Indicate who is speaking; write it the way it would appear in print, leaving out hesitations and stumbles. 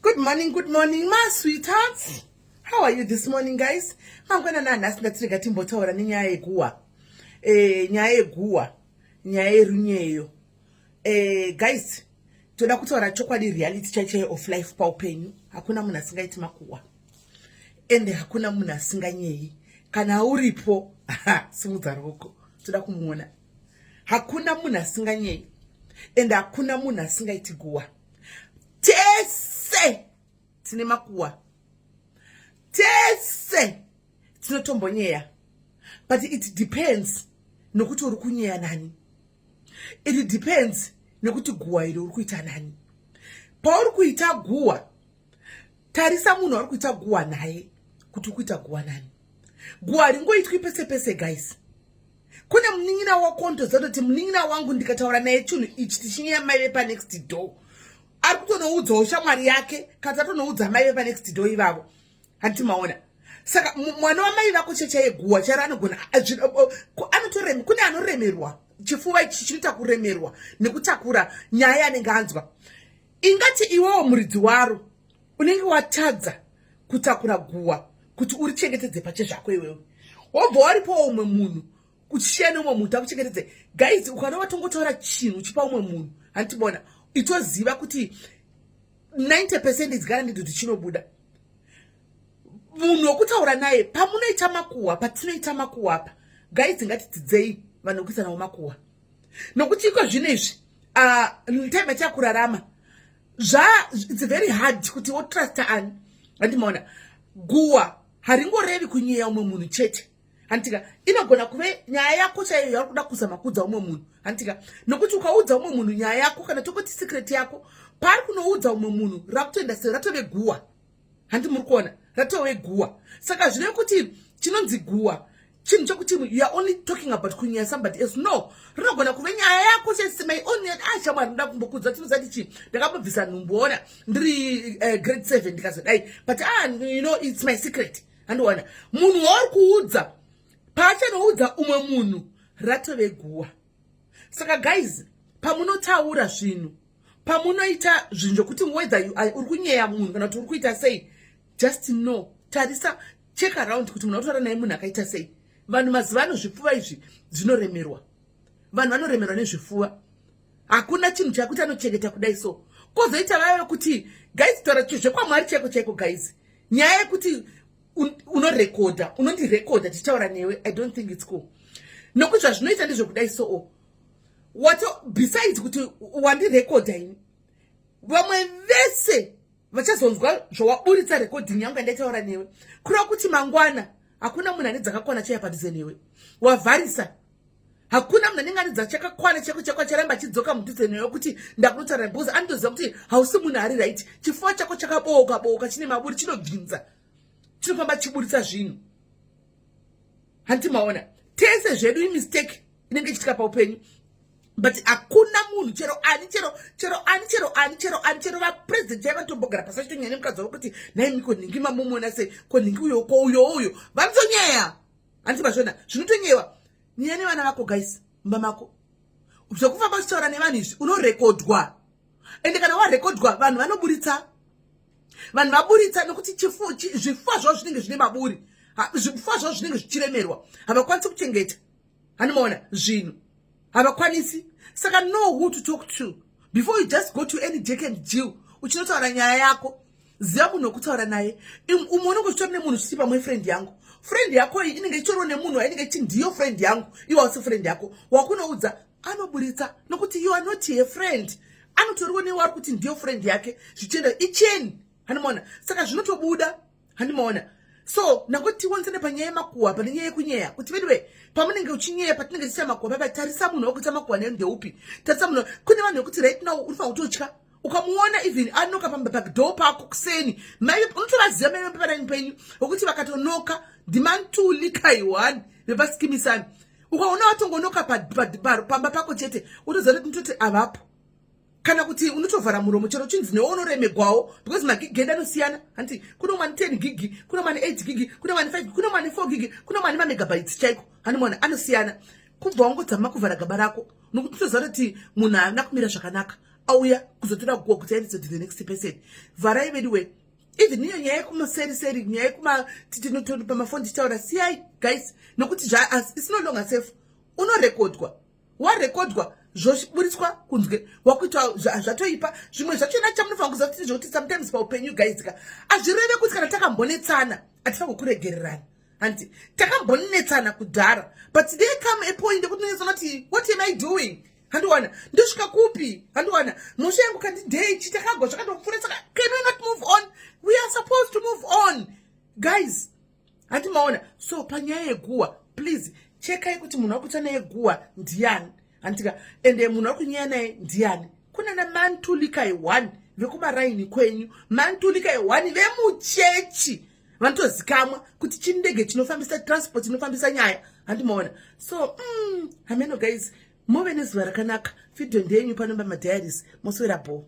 Speaker 1: Good morning, good morning, my sweethearts. How are you this morning, guys? Mangwanani anhasi ndatirega timbotaura nenyaya yeguwa. Nyaya yeguwa, nyaya yerunyeyo. Guys, toda kutaura chokwadi, reality chaicho of life paupenyu. Hakuna munhu asingaiti makuhwa. Ende hakuna munhu asinganyeyi. Kana uripo, simudza ruoko. Toda kumuona. Hakuna munhu asinganyeyi. Ende hakuna munhu asingaiti guwa. Tese tine makuhwa, tese tinotombonyeya, but it depends nokuti uri kunyeya nani. It depends nekuti guhwa iri uri kuita nani. Pauri kuita guhwa, tarisa munhu wauri kuita guhwa naye kuti uri kuita guhwa nani. Guhwa ringoitwi pese pese, guys. Kune munin'ina wako, ndoziva kuti munin'ina wangu ndikataura naye chinhu ichi tichinyeya mai vepanext door, ari kutonoudzawo shamwari yake, kana atonoudza mai vepanext door ivavo. Handiti maona? Saka mwana wamai vako chechaiye guhwa charo anogona anotorema. Kune anoremerwa chifuva ichi, chinoita kuremerwa nekutakura nyaya yaanenge anzwa. Ingati iwewo muridzi waro unenge watadza kutakura guhwa kuti urichengetedze pachezvako iwewe, wobva waripowo umwe munhu kuchishiya neumwe munhu takuchengetedze. Guys, ukana watongotaura chinhu uchipa umwe munhu, handitibona, itoziva kuti 90% is guaranteed kuti chinobuda. Munhu wekutaura naye pamunoita makuhwa, patinoita makuhwa apa, guys, ngatidzidzei vanhu vekuita navo makuhwa, nokuti iko zvino izvi, time yatakurarama, zva it's very hard kuti wotrusta ani. Handimaona, guhwa haringorevi kunyeya umwe munhu chete, handitika? Inogona kuve nyaya yako chaiyo yauri kuda kuzama kuudza umwe munhu, handitika? Nokuti ukaudza umwe munhu nyaya yako, kana tongoti secret yako, paari kunoudza umwe munhu, rakutoenda sei, ratove guhwa. Handi muri kuona? Ratove guhwa. Saka zvinove kuti chinonzi guhwa chinhu chokuti you are only talking about kunyeya somebody else? No, rinogona kuve nyaya yako chese, my own. Ah, shamwari, ndoda kumbokudza, tinozati chii, ndakambobvisa nhumbu, ona, ndiri grade 7, ndikazodai, but ah, it's my secret. Handiwana munhu wauri kuudza, paachanoudza umwe munhu, ratove guhwa. Saka guys, pamunotaura zvinhu, pamunoita zvinhu zvokuti whether uri kunyeya munhu kana kuti uri kuita sei, just know, tarisa, check around kuti munhu autaura naye munhu akaita sei. Vanhu mazuva ano, zvipfuva izvi zvinoremerwa. Vanhu vanoremerwa nezvifuva. Hakuna chinhu chakuti anochengeta kudai. So kwozoita vaya vekuti, guys, taura zvekwamwari chaiko chaiko, guys, nyaya yekuti unorekodha, unondirekodha tichitaura newe, I don't think it's cool, nokuti zvazvinoita ndezvekudai. So wato, besides kuti wandirekodha ini, vamwe vese vachazonzwa zvawaburitsa recording yangu yandaitaura newe. Kureva kuti mangwana hakuna munhu ane dzakakwana chaiya padhuze newe. Wavharisa. Hakuna munhu anenge ane dzachakakwana chako chako acharamba achidzoka mudhuze newe kuti ndakunotaura, because anotoziva kuti hausi munhu ari right. Chifuva chako chakabooka booka, chine maburi, chinobvinza, chinofamba chichiburitsa zvinhu. Handiti maona? Tese zvedu imistake inenge ichiitika paupenyu, but hakuna munhu, chero ani, chero chero ani, chero ani, chero ani, chero vapresident chai, vanotombogara pasi vachitonyaya nemukadzi wavo kuti, "Nhaimi, ko nhingi mamumona sei? Ko nhingi uyo, ko uyo uyo?" Vanotonyeya. Handiti mazvona? Zvinotonyewa. Nyaya nevana vako, guys, mumba mako, zvekufamba uchitaura nevanhu izvi, unorekodwa. Ende kana warekodwa, vanhu vanoburitsa, vanhu vaburitsa, nokuti zvifuva zvavo zvinenge zvine maburi, zvifuva zvavo zvinenge zvichiremerwa, havakwanisi kuchengeta. Hanimaona zvinhu, havakwanisi. Saka know who to talk to before you just go to any Jack and Jill uchinotaura nyaya yako. Ziva munhu wekutaura naye. Umwe unenge uchitori nemunhu uchiti pamwe friend yangu. Friend yako iyi inenge ichitoriwo nemunhu wainenge ichi ndiyo friend yangu, iwe hausi friend yako. Wakunoudza anoburitsa, nokuti you are not a friend. Anotoriwo newaari kuti ndiyo friend yake, zvichienda icheni. Handimaona? Saka zvinotobuda. Handimaona? So nangoti tionzane panyaya yemakuhwa, pane nyaya yekunyeya, kuti vediwe, pamunenge uchinyeya, patinenge tichiita makuhwa papa, tarisa munhu wakuita makuhwa naye ndeupi. Tarisa munhu. Kune vanhu vekuti right now unofanira kutotya ukamuona even anoka padoor pako kuseni. Mai, unotovaziva mai vepaparaini penyu wekuti vakatonoka ndimantuli kaiwani vepaSkeem Saam. Ukaona watongonoka pamba pako chete, utoziva kuti nditoti avapo, kana kuti unotovhara muromo chero chinzi newe unoremegwawo, because magigi edu anosiyana. Handiti kune umwe ane 10 gig, kune umwe ane 8 gig, kune umwe ane 5, kune umwe ane 4 gig, kune umwe ane mamegabytes chaiko. Handimaona anosiyana. Kubva wangodzama kuvhara gaba rako, nokuti utoziva kuti munhu haana kumira zvakanaka. Auya kuzotora guwa kuti aendese to the next person. Vharai veduwe. Even iyo nyaya yekumaseriseri, nyaya yekumatipamafoni tichitaura, siyai guys, nokuti it's no longer safe. Unorekodwa, warekodwa, zvoburitswa kunzwe, wakuita zvatoipa. Zvimwe zvachona chamunofanira kuziva kuti zvekuti sometimes paupenyu, guys ka, hazvireve kuti kana takambonetsana hatifaniri kuregererana. Handiti takambonetsana kudhara? But there come a point ekuti unonyatsoona kuti, "What am I doing? Handiwana ndosvika kupi? Handiwana mhosva yangu kandideichi takagwa zvakatopfuura." Saka can we not move on? We are supposed to move on, guys. Handi maona? So panyaya yeguwa, please chekai kuti munhu wakuita naye guwa ndiani, handika? Ende munhu wakunyaya naye ndiani? Kuna namantulikai 1 vekumaraini kwenyu, mantulikai 1 vemuchechi vanotozikamwa kuti chindege chinofambisa transport, inofambisa nyaya. Handimaona? So hameno guys, muve nezuva rakanaka. Video ndeyenyu pano pamadiaries. Moswera bho.